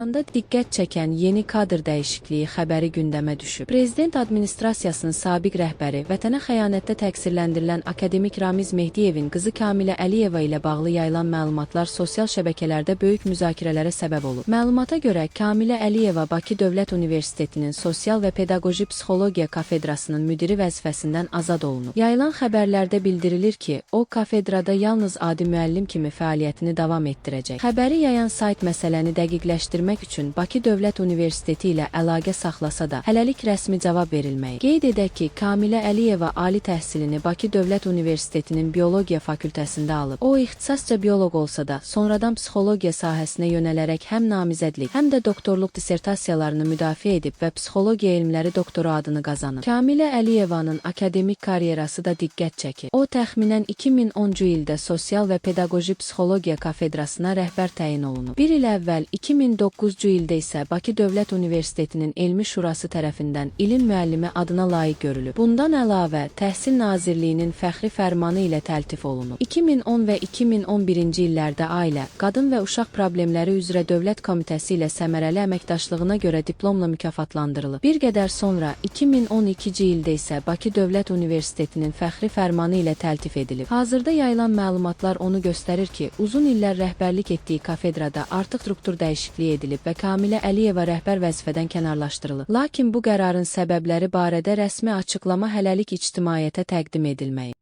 Azərbaycanda diqqət çəkən yeni kadr dəyişikliyi xəbəri gündəmə düşüb. Prezident administrasiyasının sabiq rəhbəri, vətənə xəyanətdə təqsirləndirilən akademik Ramiz Mehdiyevin qızı Kamilə Əliyeva ilə bağlı yayılan məlumatlar sosial şəbəkələrdə böyük müzakirələrə səbəb olub. Məlumata görə, Kamilə Əliyeva Bakı Dövlət Universitetinin Sosial və Pedaqoji Psixologiya kafedrasının müdiri vəzifəsindən azad olunub. Yayılan xəbərlərdə bildirilir ki, o kafedrada yalnız adi müəllim kimi fəaliyyətini davam etdirəcək. Xəbəri yayan sayt məsələni dəqiqləşdirmək üçün Bakı Dövlət Universiteti ilə əlaqə saxlasa da, hələlik rəsmi cavab verilməyib. Qeyd edək ki, Kamilə Əliyeva ali təhsilini Bakı Dövlət Universitetinin Biologiya fakültəsində alıb. O ixtisasca bioloq olsa da, sonradan psixologiya sahəsinə yönələrək həm namizədlik, həm də doktorluq dissertasiyalarını müdafiə edib və psixologiya elmləri doktoru adını qazanıb. Kamilə Əliyevanın akademik karyerası da diqqət çəkir. O təxminən 2010-cu ildə Sosial və Pedaqoji Psixologiya kafedrasına rəhbər təyin olunub. Bir il əvvəl, 2009-cu ildə isə Bakı Dövlət Universitetinin Elmi Şurası tərəfindən ilin müəllimi adına layiq görülüb. Bundan əlavə, Təhsil Nazirliyinin fəxri fərmanı ilə təltif olunub. 2010 və 2011-ci illərdə Ailə, Qadın və Uşaq Problemləri üzrə Dövlət Komitəsi ilə səmərəli əməkdaşlığına görə diplomla mükafatlandırılıb. Bir qədər sonra, 2012-ci ildə isə Bakı Dövlət Universitetinin fəxri fərmanı ilə təltif edilib. Hazırda yayılan məlumatlar onu göstərir ki, uzun illər rəhbərlik etdiyi kafedrada artıq struktur dəyişikliyi edilib və Kamilə Əliyeva rəhbər vəzifədən kənarlaşdırılıb. Lakin bu qərarın səbəbləri barədə rəsmi açıqlama hələlik ictimaiyyətə təqdim edilməyib.